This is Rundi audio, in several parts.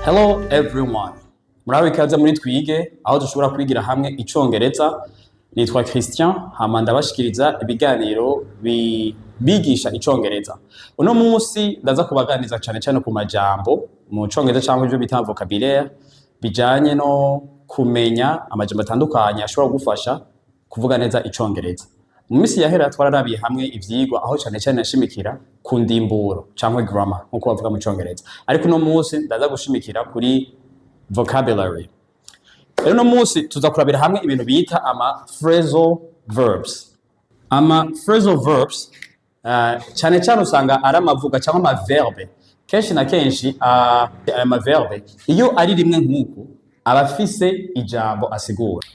Hello everyone. Muraho, ikaze muri Twige, aho dushobora kwigira hamwe icongereza. Nitwa Christian, hama ndabashikiriza ibiganiro bigisha icongereza. Uno munsi ndaza kubaganiriza cane cane ku majambo mu congereza canke ivyo bita vocabulaire, bijanye no kumenya amajambo atandukanye ashobora kugufasha kuvuga neza icongereza. Mu minsi yahera twararabiye hamwe ivyigwa aho cane cane nashimikira ku ndimburo canke grammar, nkuko bavuga mu congereza. Ariko uno munsi ndaza gushimikira kuri vocabulary. Rero uno munsi tuza kurabira hamwe ibintu bita ama phrasal verbs. Ama phrasal verbs cane cane usanga ari amavuga cyangwa ama verbe. Kenshi na kenshi aya ma verbe iyo ari rimwe nk'uku aba afise ijambo asigura.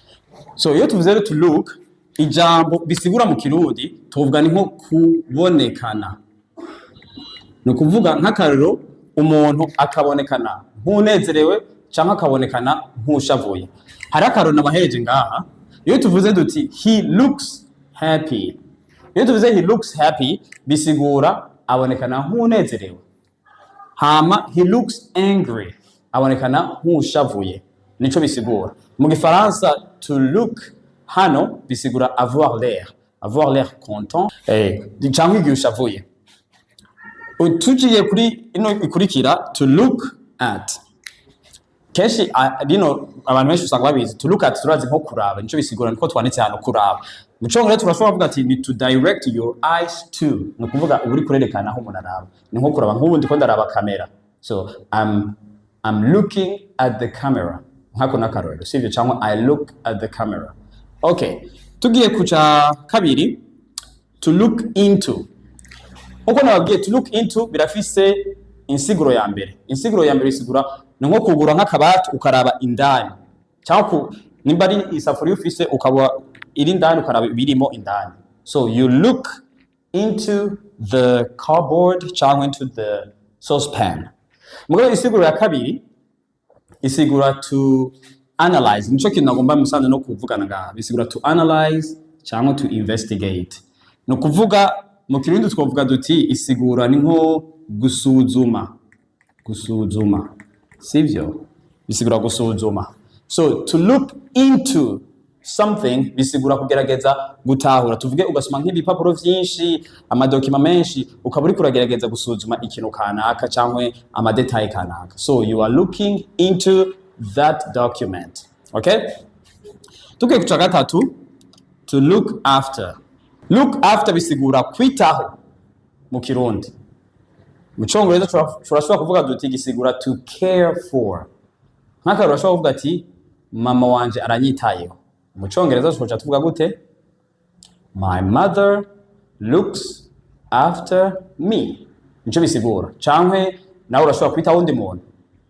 So iyo tuvuze rero to look, ijambo bisigura mu Kirundi tuvuga ni nko kubonekana. Ni ukuvuga nk'akarorero, umuntu akabonekana nk'unezerewe canke akabonekana nk'ushavuye. Hari akarorero nabahereje ngaha. Iyo tuvuze duti "He looks happy", iyo tuvuze "He looks happy", bisigura abonekana nk'unezerewe. Hama "He looks angry", abonekana nk'ushavuye, nico bisigura. Mu Gifaransa, to look hano bisigura avoir l'air, avoir l'air content canke igihe ushavuye. Tugiye kuri ino ikurikira, to look at. Kenshi rino abantu benshi usanga babizi. To look at turazi nko kuraba, nico bisigura, niko twanditse hano, kuraba. Mu congereza turashobora kuvuga ati ni to direct your eyes to, ni ukuvuga uba uri kurerekana aho umuntu araba, ni nko kuraba. Nk'ubu ndiko ndaraba kamera, so I'm looking at the camera, nkako n'akarorero, sivyo? Cyangwa I look at the camera. Okay, tugiye kuca kabiri, to look into. Nkuko nababwiye, to look into birafise insiguro ya mbere. Insiguro ya mbere isigura ni nko kugura nk'akabati ukaraba indani, cyangwa nimba ari isafuriya ufise ukaba iri indani ukaraba ibirimo indani. So you look into the cupboard cyangwa into the saucepan. Mugabo insiguro ya kabiri isigura to analyze. Nico kintu nagomba musanze no kuvugana ngaha. Bisigura to analyze cyangwa to investigate. Ni ukuvuga mu Kirundi twavuga duti isigura ni nko gusuzuma, gusuzuma, sivyo? Bisigura gusuzuma. So to look into something bisigura kugerageza gutahura. Tuvuge ugasoma nk'ibipapuro vyinshi, amadokima menshi, ukaba uriko uragerageza gusuzuma ikintu kanaka cyangwa ama détails kanaka. So you are looking into that document, okay? Tugiye kuca gatatu, to look after. Look after bisigura kwitaho mu Kirundi. Mu Congereza turashobora kuvuga duti gisigura to care for. Nk'akarorero, urashobora kuvuga ati "Mama wanje aranyitayeho". Mu Congereza tukaca tuvuga gute? "My mother looks after me", nico bisigura. Canke nawe urashobora kwitaho undi muntu: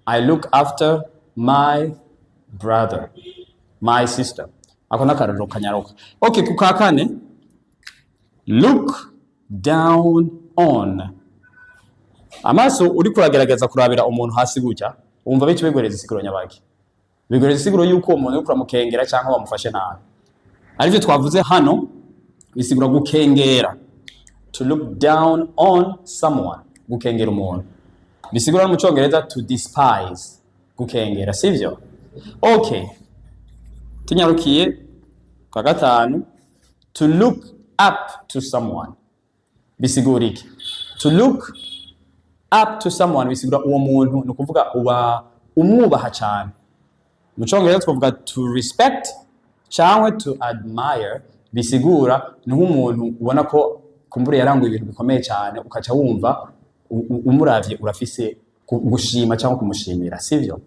"I look after my brother, my sister." Ako n'akarorero kanyaruka. Okay, ku ka kane, look down on. Amaso uriko uragerageza kurabira umuntu hasi gutya, wumva bice biguhereza isiguro nyabaki? Biguhereza isiguro yuko uwo muntu uriko uramukengera cyangwa wamufashe nabi. Arivyo twavuze hano, bisigura gukengera. To look down on someone, gukengera umuntu. Bisigura no mu Congereza to despise, gukengera, sivyo? Okay, tunyarukiye kwa gatanu, to look up to someone bisigura iki? To look up to someone bisigura uwo muntu, ni ukuvuga uba umwubaha cyane. Mu Congereza twavuga to respect cyangwa to admire. Bisigura ni nk'umuntu ubona ko kumbura yaranguye ibintu bikomeye cyane, ukaca wumva umuravye urafise gushima cyangwa kumushimira, sivyo?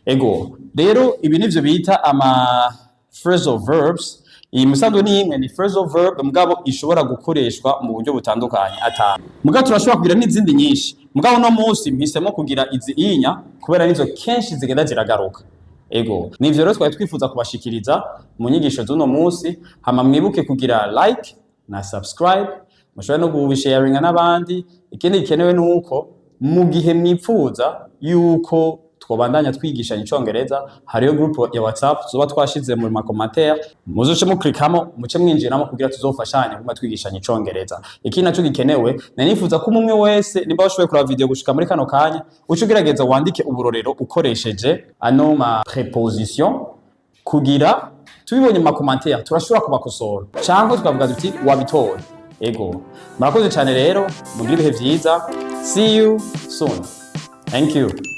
Ego, rero ibi nivyo bita ama phrasal verbs. Iyi musanzwe ni imwe, ni phrasal verb, mugabo ishobora gukoreshwa mu buryo butandukanye atanu. Mugabo turashobora kugira n'izindi nyinshi, mugabo uno munsi mpisemo kugira izi inya kubera nizo kenshi zigenda ziragaruka. Ego, nivyo rero twari twifuza kubashikiriza mu nyigisho z'uno munsi. Hama mwibuke kugira like na subscribe, mushobora no gusharinga n'abandi. Ikindi gikenewe ni uko mu gihe mwipfuza yuko twobandanya twigishanya icongereza, hariyo group ya WhatsApp tuzoba twashize mu ma commentaire. Muzoce muklikamo, muce mwinjiramo kugira tuzofashanye kuma twigishanya icongereza. Ikindi naco gikenewe, nanifuza ko umwe wese, nimba washoboye kuraba video gushika muri kano kanya, uce ugerageza wandike uburorero ukoresheje ano ma preposition, kugira tubibonye mu ma commentaire turashobora kubakosora cyangwa tukavuga tuti wabitoye. Ego, murakoze cyane rero, mugire ibihe vyiza. See you soon, thank you.